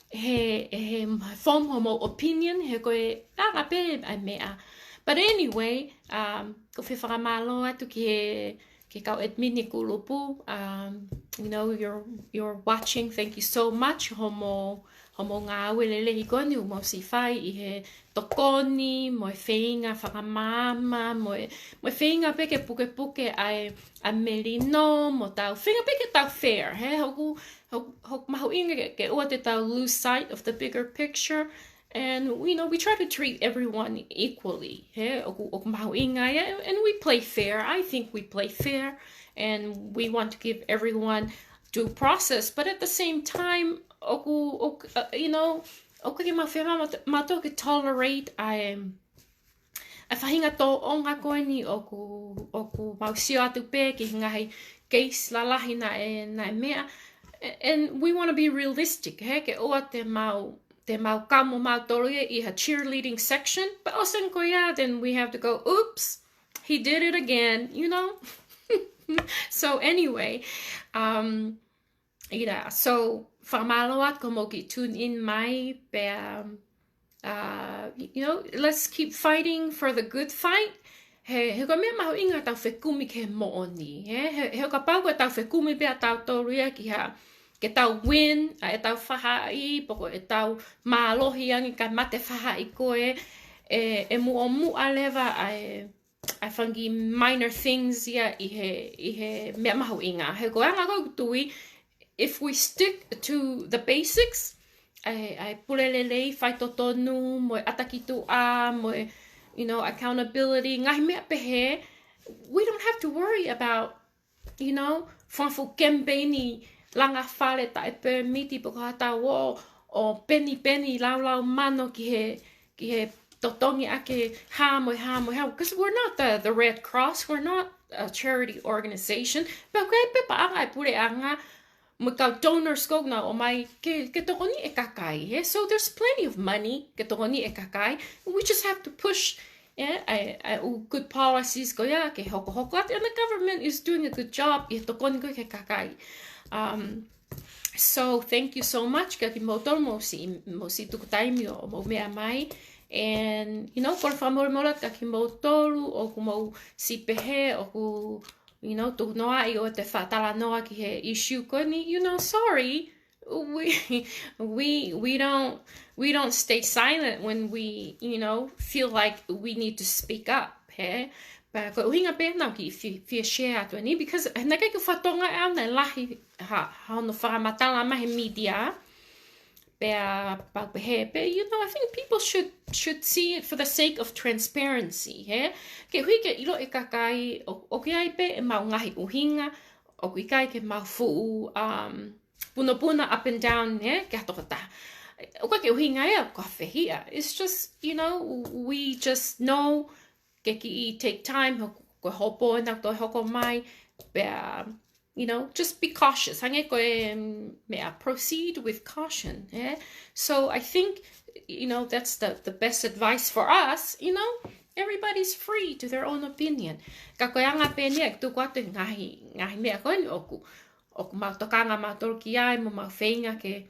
he, he form homou opinion, he ko e anga pē ʻa e meʻa. But anyway, um, ʻoku ou fie fakamālō atu ki he, ki he kau admin ʻi he kulupu, um, you know, you're, you're watching, thank you so much, homou, homou ngāue lelei ko eni ʻoku mou ʻosi fai ʻi he tokoni, mo e feinga fakamaama, mo e, mo e feinga pē ke pukepuke ʻa e, ʻa e melino, mo tau feinga pē ke tau fair, hē? ʻOku, ʻoku, ʻoku mahuʻinga ke, ke ʻoua te tau lose sight of the bigger picture. And, you know, we try to treat everyone equally, hē? ʻOku, ʻoku mahuʻinga ia, and, and we play fair. I think we play fair, and we want to give everyone due process. But at the same time, ʻoku, ʻoku, uh, you know, ʻoku ʻikai ke mau fiemaʻu matou, matou ke tolerate ʻa e, ʻa e faʻahinga tōʻonga ko eni ʻoku, ʻoku mau sio atu pē ki he ngaahi case lalahi naʻe, naʻe meʻa. A-, and we want to be realistic, he, ke ʻoua te mau, te mau kamo mautolu ia ʻi ha cheerleading section, but ʻosi ko ia, then we have to go, "Oops, he did it again," you know? So anyway, um, ʻIa, so, fakamālō atu ko hoʻomou kiʻi tune in mai, pea, um, uh, you know, let's keep fighting for the good fight. He, he ko e meʻa mahuʻinga ʻetau fekumi ki he moʻoni, he, he, he kapau ko ʻetau fekumi pē ʻatautolu ia ki ha, ke tau win ʻa ʻetau faʻahi, pe ko ʻetau mālohi ange kae mate faʻahi ko ē, ʻe, ʻe muʻomuʻa leva ʻa e, ʻa e fanga kiʻi minor things ia ʻi he, ʻi he meʻa mahuʻinga. He ko e anga ko ē ʻeku tui, if we stick to the basics, ʻa e, ʻa e pule lelei, faitotonu, mo e ʻata ki tuʻa, mo e, you know, accountability, ngaahi meʻa pehē, we don't have to worry about, you know, fanga fuʻu kemipeini langa fale taʻe pēmiti pe ko e hā, ʻo, ʻo penipeni laulau mano ki he, ki he totongi ʻaki e hā mo e hā mo e hā. Because we're not the, the Red Cross, we're not a charity organization. Pea ko e pē paʻanga ʻa e puleʻanga mo e kau donors ko ē naʻa nau ʻomai ke, ke tokoniʻi e kakai, he? So there's plenty of money ke tokoniʻi e kakai. We just have to push, yeah, ʻa e, ʻa e ʻū good policies ko ia ke hokohoko atu. And the government is doing a good job ʻi he tokoni ko ē ki he kakai. Um, so thank you so much kia kimoutolu hoʻomou siʻi, hoʻomou siʻi tuku taimi ʻo, hoʻomou meʻa mai. And, you know, kole fakamolemole atu kia kimoutolu ʻoku mou siʻi pehē ʻoku, you know, tuku noa ʻi ʻo te fakatalanoa ki he issue ko eni, you know, sorry. We, we, we don't, we don't stay silent when we, you know, feel like we need to speak up, he? Pea ko e ʻuhinga pē naʻa ku kiʻi fie, fie share atu eni, because naʻe ʻikai ke u fakatokangaʻi ʻe au naʻe lahi ha, ha hono fakamatala mai he media, pea, pea pehē pē, you know, I think people should, should see it for the sake of transparency, he? Ke hui ke ʻilo e kakai, ʻo, ʻoku ʻi ai pē ʻemau ngaahi ʻuhinga, ʻoku ʻikai ke mau fuʻu, um, punapuna up and down, he, ki ha tokotaha. ʻOku ʻikai ke ʻuhinga ia ko ha fehiʻa. It's just, you know, we just know ke kiʻi take time, ho-, ko e hopo ena toe hoko mai, pea, you know, just be cautious. Hangē ko e, um, meʻa, proceed with caution, eh? So I think, you know, that's the, the best advice for us, you know? Everybody's free to their own opinion. Ka ko e anga pē eni ia ʻeku tuku atu e ngaahi, ngaahi meʻa ko eni ʻoku, ʻoku mau tokanga mautolu ki ai, mo mau feinga ke,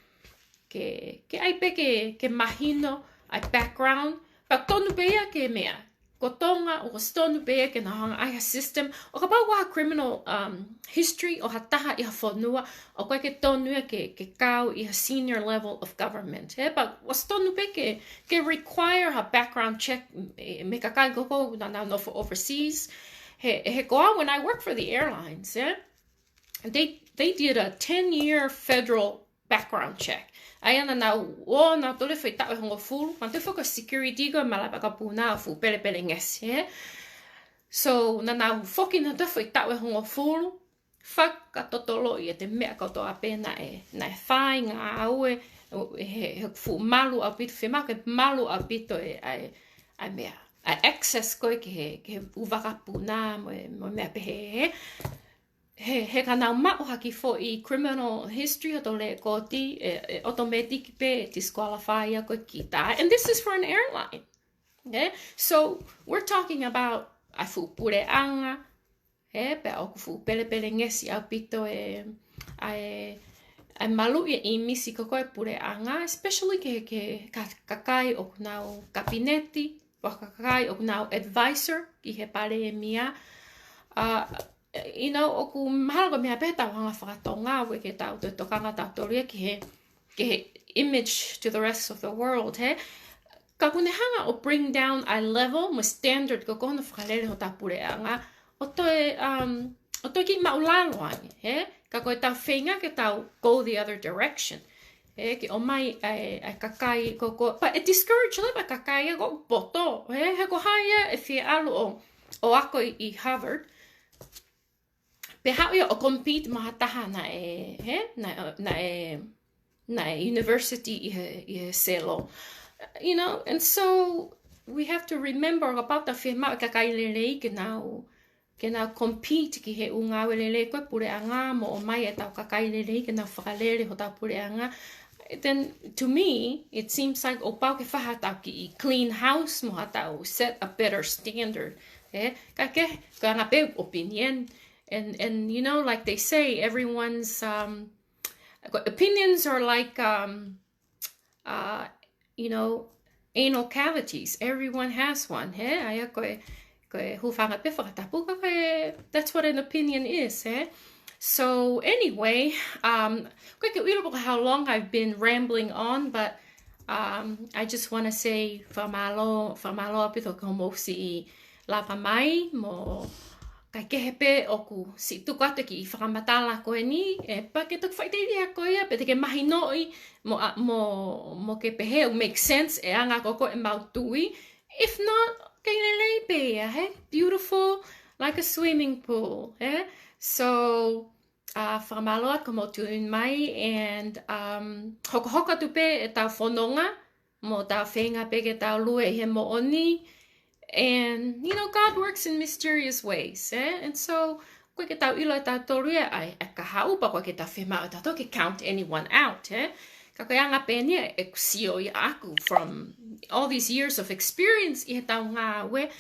ke, ke ʻai pē ke, ke mahino ʻa e background. Pea tonu pē ia ke meʻa, ko Tonga, ʻoku ʻosi tonu pē ia ke nau hanga ʻai ha system. ʻO kapau ʻoku ʻi ai ha criminal, um, history ʻo ha taha ʻi ha fonua, ʻoku ʻikai ke tonu ia ke, ke kau ʻi ha senior level of government, he? Pea ʻoku ʻosi tonu pē ke, ke require ha background check, e, mei he kakai ko ē naʻa nau nofo overseas. He, he ko au, when I work for the airlines, eh? They, they did a ten-year federal background check. ʻA ia naʻa nau ō nautolu he foʻi taʻu ʻe hongofulu, naʻa nau toe foki ki he security ko ē malapa ka puna ʻo fuʻu pelepelengesi, he? So, naʻa nau foki nautolu he foʻi taʻu ʻe hongofulu, fakatotoloʻi ʻa e meʻa kotoa pē naʻe, naʻe fai, ngāue, he, he fuʻu malu ʻaupito, fiemaʻu ke malu ʻaupito e, ʻa e, ʻa e meʻa, ʻa e access ko ē ki he, ki he ʻū vakapuna mo e, mo e meʻa pehē, he? He, he ka nau maʻu ha kiʻi foʻi criminal history ʻo e lēkooti, e, e automatic pē disqualify ia koe kita. And this is for an airline. Okay? So we're talking about ʻa e fuʻu puleʻanga, he, pea ʻoku fuʻu pelepelengesi ʻaupito e, ʻa e, ʻa e maluʻi e ʻīmisi ko ē ʻo e puleʻanga, especially ki he, ki he ka-, kakai ʻoku nau kapineti, pe ko e kakai ʻoku nau advisor ki he palēmia. Uh, you know, ʻoku mahalo ko e meʻa pē ʻetau hanga fakatonga, ʻoua ke tau toe tokanga tautolu ia ki he, ki he image to the rest of the world, he? Ka ʻoku ne hanga ʻo bring down ʻa e level mo e standard ko ē ʻo hono fakalele hotau puleʻanga, ʻo toe, um, ʻo toe kiʻi māʻulalo ange, he? Ka ko ʻetau feinga ke tau go the other direction. He, ke ʻomai ʻa e, ʻa e kakai ko ē, pea ʻe discourage leva ʻa e kakai ia ʻoku poto, he, he ko hai ia ʻe fie ʻalu ʻo, ʻo ako ʻi, ʻi Harvard, pea haʻu ia ʻo compete mo ha taha naʻe, he, naʻe, naʻe, naʻe university ʻi he, ʻi he selo. You know, and so, we have to remember ʻo kapau ʻoku tau fiemaʻu e kakai lelei ke nau, ke nau compete ki he ʻū ngāue lelei ko ē ʻa e puleʻanga mo ʻomai ʻetau kakai lelei ke nau fakalele hotau puleʻanga. Then to me, it seems like ʻoku pau ke fai haʻatau kiʻi clean house mo haʻatau set a better standard. Eh? Ka ke, ko e anga pē ʻeku opinion. And, and you know, like they say, everyone's, um, opinions are like, um, uh, you know, anal cavities. Everyone has one, he? ʻA ia ko e, ko e hūfanga pē fakatapu ka ko e, that's what an opinion is, he? So anyway, um, ʻoku ʻikai ke u ʻilo pe ko e how long I've been rambling on, but, um, I just wanna say fakamālō, fakamālō ʻaupito ki hoʻomou siʻi lava mai mo kae kehe pē ʻoku siʻi tuku atu e kiʻi fakamatala ko eni, ē, pea ke toki faʻiteliha koe ia, pe te ke mahinoʻi mo, a, mo, mo ke pehē ʻoku make sense e anga ko ē ʻemau tui. If not, kei lelei pē ia, he? Beautiful, like a swimming pool, he? So, uh, fakamālō atu hoʻomou tune mai, and, um, hokohoko atu pē ʻetau fononga, mo tau feinga pē ke tau lue ʻi he moʻoni. And, you know, God works in mysterious ways, eh? And so, ʻoku ʻikai ke tau ʻilo ʻe tautolu ia ʻa e, ʻa e kahaʻu, pea ʻoku ʻikai ke tau fiemaʻu ʻe tautolu ke count anyone out, eh? Ka ko e anga pē eni ia ʻeku sio ia ʻaʻaku from all these years of experience ʻi heʻetau ngāue.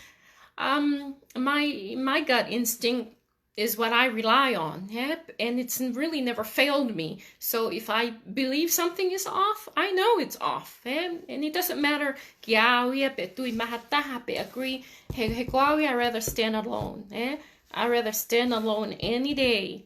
Um, my, my gut instinct is what I rely on, yeah? And it's really never failed me. So if I believe something is off, I know it's off, yeah? And it doesn't matter kia au ia pe tui mai ha taha pe agree, he, he ko au ia, I rather stand alone, yeah? I rather stand alone any day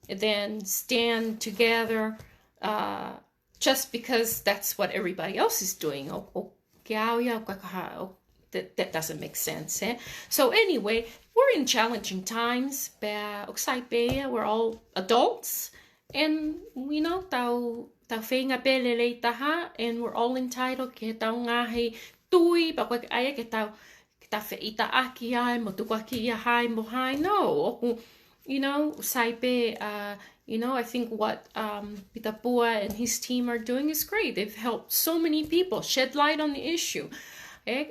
than stand together, uh, just because that's what everybody else is doing. ʻO, ʻo, kia au ia, ʻoku ʻikai ke ha-, ʻo, that, that doesn't make sense, eh? So anyway, we're in challenging times, pea ʻoku sai pē ia, we're all adults, and we know tau, tau feinga pē lelei taha, and we're all entitled ki heʻetau ngaahi tui, pea ʻoku ʻikai ke tau, ke tau feʻitaʻaki ai, mo tukuakiʻi ʻa hai mo hai, no, ʻoku, you know, sai pē, uh, you know, I think what, um, Peter Pua and his team are doing is great. They've helped so many people shed light on the issue. Eh,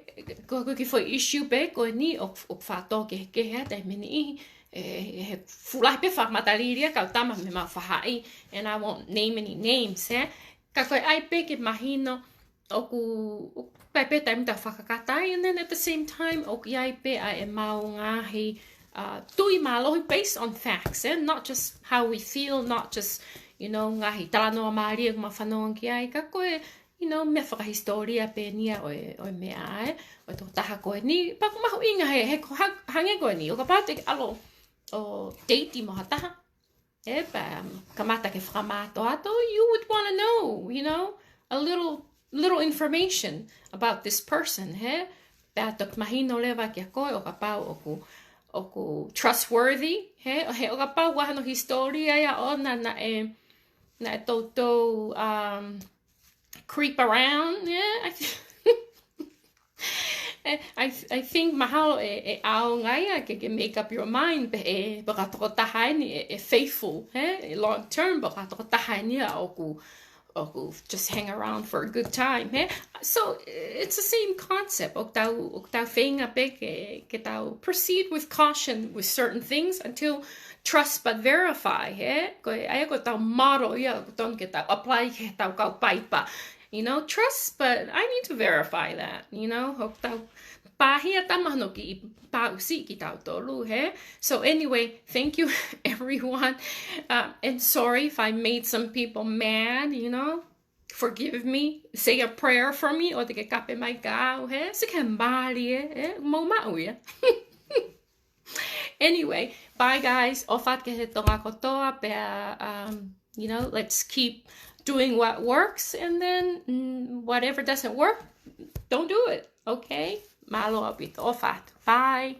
ko, ko e kiʻi foʻi issue pē ko eni ʻoku, ʻoku faʻa tō kehekehe ʻa e taimi ni, eh, he fuʻu lahi pē fakamatalili ʻa e kau tama mei heʻemau faʻahi, and I won't name any names, eh? Ka ko e ʻai pē ke mahino, ʻoku, ʻoku ʻi ai pē taimi tau fakakata ai, and then at the same time, ʻoku ʻi ai pē ʻa ʻemau ngaahi, uh, tui mālohi based on facts, eh? Not just how we feel, not just, you know, ngaahi talanoa mālie ʻoku mau fanongo ki ai, ka ko e, you know, meʻa fakahisitōlia pē eni ia ʻo e, ʻo e meʻa, eh? ʻO e tokotaha ko eni, pea ʻoku mahuʻinga he, he ko ha-, hangē ko eni, ʻo kapau te ke ʻalu ʻo date mo ha taha, eh, pea, um, kamata ke fakamātoato, you would wanna know, you know, a little, little information about this person, he? Pea toki mahino leva kia koe ʻo kapau ʻoku, ʻoku trustworthy, he? ʻO he ʻo kapau ʻoku ʻi ai hano hisitōlia ia ʻoʻona naʻe, naʻe toutou, um, creep around, yeah? I, I, I think mahalo ʻe, ʻe ʻaonga ia ke, ke make up your mind pe ʻe, pe ko ha tokotaha eni ʻe, ʻe faithful, he? ʻE long term, pe ko ha tokotaha eni ia ʻoku, ʻoku just hang around for a good time, he? So, it's the same concept. ʻOku tau, ʻoku tau feinga pē ke, ke tau proceed with caution with certain things until trust but verify, he? Ko e, ʻa ia ko ʻetau model ia, ʻoku totonu ke tau apply ki heʻetau kau paipa. You know, trust, but I need to verify that, you know, ʻoku tau pāhia tama no ki pāʻusi kitautolu, he? So anyway, thank you everyone. Uh, and sorry if I made some people mad, you know. Forgive me. Say a prayer for me, ʻoua te ke kape mai kia au, he? Sike mali, eh? Eh? Mau maʻu ia. Anyway, bye guys. ʻOfa atu ki he Tonga kotoa, pea, um, you know, let's keep doing what works, and then, mm, whatever doesn't work, don't do it, okay? Mālō ʻaupito, ʻofa atu. Bye.